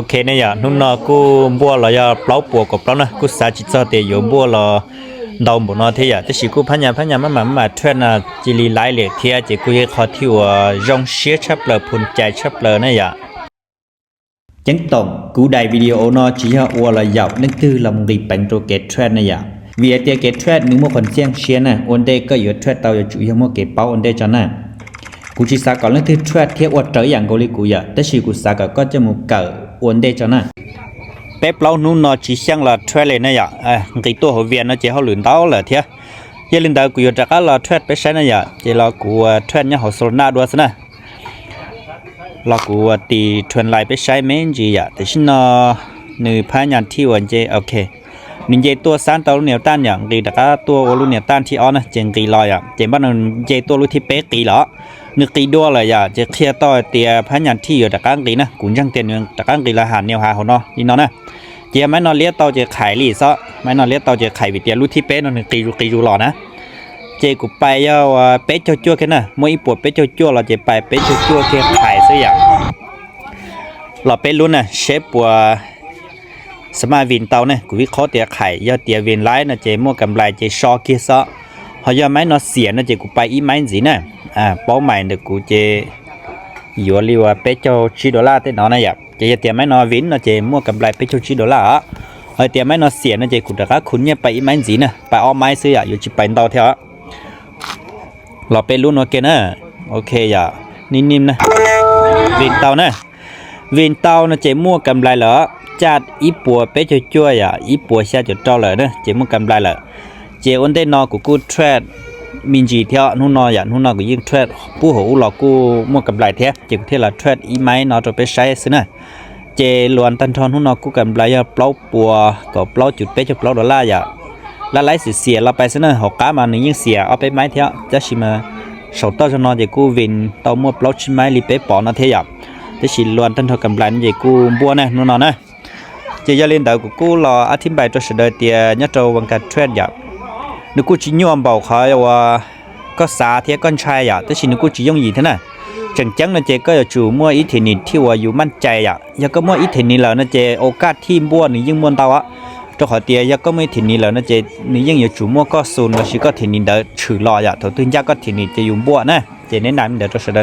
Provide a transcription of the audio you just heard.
Ok ne yom, hnub no kuj npuaj los yog plaub puas kaum plaub na, kuj xav tsis txog tias yuav npuaj los ntau npaum no thiab yom, tab sis kuj phab nyas phab nyas maj mam maj mam thuaj no cia li laiv lawm thiab ces kuj yog qhov thiab uas zoo siab tshaj plaws phum cai tshaj plaws na yom. Ceeb toom kuv daim video no tsis yog ua los yaum leej twg los nqis peev rau kev thuaj na yom, vim hais tias kev thuaj nws muaj qhov ntxiag siab na, ua ntej koj yuav thuaj tau yuav tsum yog muaj kev paub ua ntej tso na. Kuv tsis xav kom leej twg thuaj thiab ua rawv yam nkaus li kuv yom, tab sis kuv xav kom koj coj mus kawm ua ntej tso na. Peb plaub hnub no tsis xyeej los thuaj li na yom, nqis tuaj hauv Vias no ces hauj lwm ntau lawm thiab. Yog li ntawd kuv yuav rov qab los thuaj peb saib na yom, ces los kuv thuaj nyob hauv Solana dua xwb na. Los kuv ua tis thuaj lais peb saib me ntsis yom, tam sim no nws phab nyas thij uas nce, ok, nws nce tuaj xab tau lub niam taj yom, nqis rov qab tuaj ua lub niam taj thib ob na ces nqis los yom, ces npaj no nce tuaj lub thib peb qis los, nws qis dua lawm yom, ces qhia tau hais tias phab nyas thij yuav rov qab nqis na, kuv ntseeg tias nws rov qab nqis los ham nias hav hauv no li no na. Ces yog maiv no liab tau ces qhais li xwb, maiv no liab tau ces qhais vim tias lub thib peb no nws qis zus qis zus los na. Ces kuv pais yog peb caug cuaj kiag na, muaj ib puas peb caug cuaj los ces pais peb caug cuaj kiag qhais xwb yom. Los peb lub na seb puas xab maj vin tau ne, kuv vij qhob tias qhais, yog tias vin laib no ces muaj kam nplais ces so kiag xwb. Ho yog maiv no xiam no ces kuv pais ib maiv ntxiv na. Paub mais ntawm kuv ces yuav li uas peb caug tsib dollar tej no na yom, ces yog tias maiv no vin no ces muaj kam nplais peb caug tsib dollar os. Ho tias maiv no xiam no ces kuv rov qab khu nyiaj pais ib maiv ntxiv na, pais ob maiv xwb yom, yuav tsis pais ntau thiab os. Los peb lub no kiag na. Ok yom, nim nim na, vin tau na. Vin tau no ces muaj kam nplais lawm, caj ib puas peb caug cuaj yom, ib puas xya caum rau lawm na ces muaj kam nplais lawm. Ces ua ntej no kuv kuj thuaj me ntsis thiab, hnub no yom, hnub no kuv yeej thuaj pub hauv ub los kuj muaj kam nplais thiab, ces kuv thiaj los thuaj ib maiv no rau peb saib xwb na. Ces luag tag nrho hnub no kuj kam nplais yog plaub puas kaum plaub cum peb caug plaub dollar yom. Lab laib xiam xiam los pais xwb na, hauv qab mas nws yeej xiam ob peb maiv thiab, tab sis mas saum toj zog no ces kuj vin tau muaj plaub tsib maiv li peb pom no thiab yom. Tab sis luag tag nrho kam nplais no ces kuj npuaj na hnub no na. Ces yog li ntawd kuv kuj los ab thib npais rau sawv daws tias nyob rau Vanguard Trade yom, nws kuj tsis nyuaj npaum qhov uas koj xav thiab koj ntshai yom, tab sis nws kuj tsis yooj yim thiab na. Tseem ceeb no ces koj yuav tsum muaj ib thim nis thij uas yus maj cai yom. Yog koj muaj ib thim nis lawm no ces ua kaj thij npuaj nws yeej muaj ntau os. Rau qhov tias yog koj muaj ib thim nis lawm no ces nws yeej yuav tsum muaj koj xus lossis koj thim nis ntawd tshwm los yom, thaum twg ncaj koj thim nis ces yus npuaj na. Ces neb nam li ntawd rau sawv daws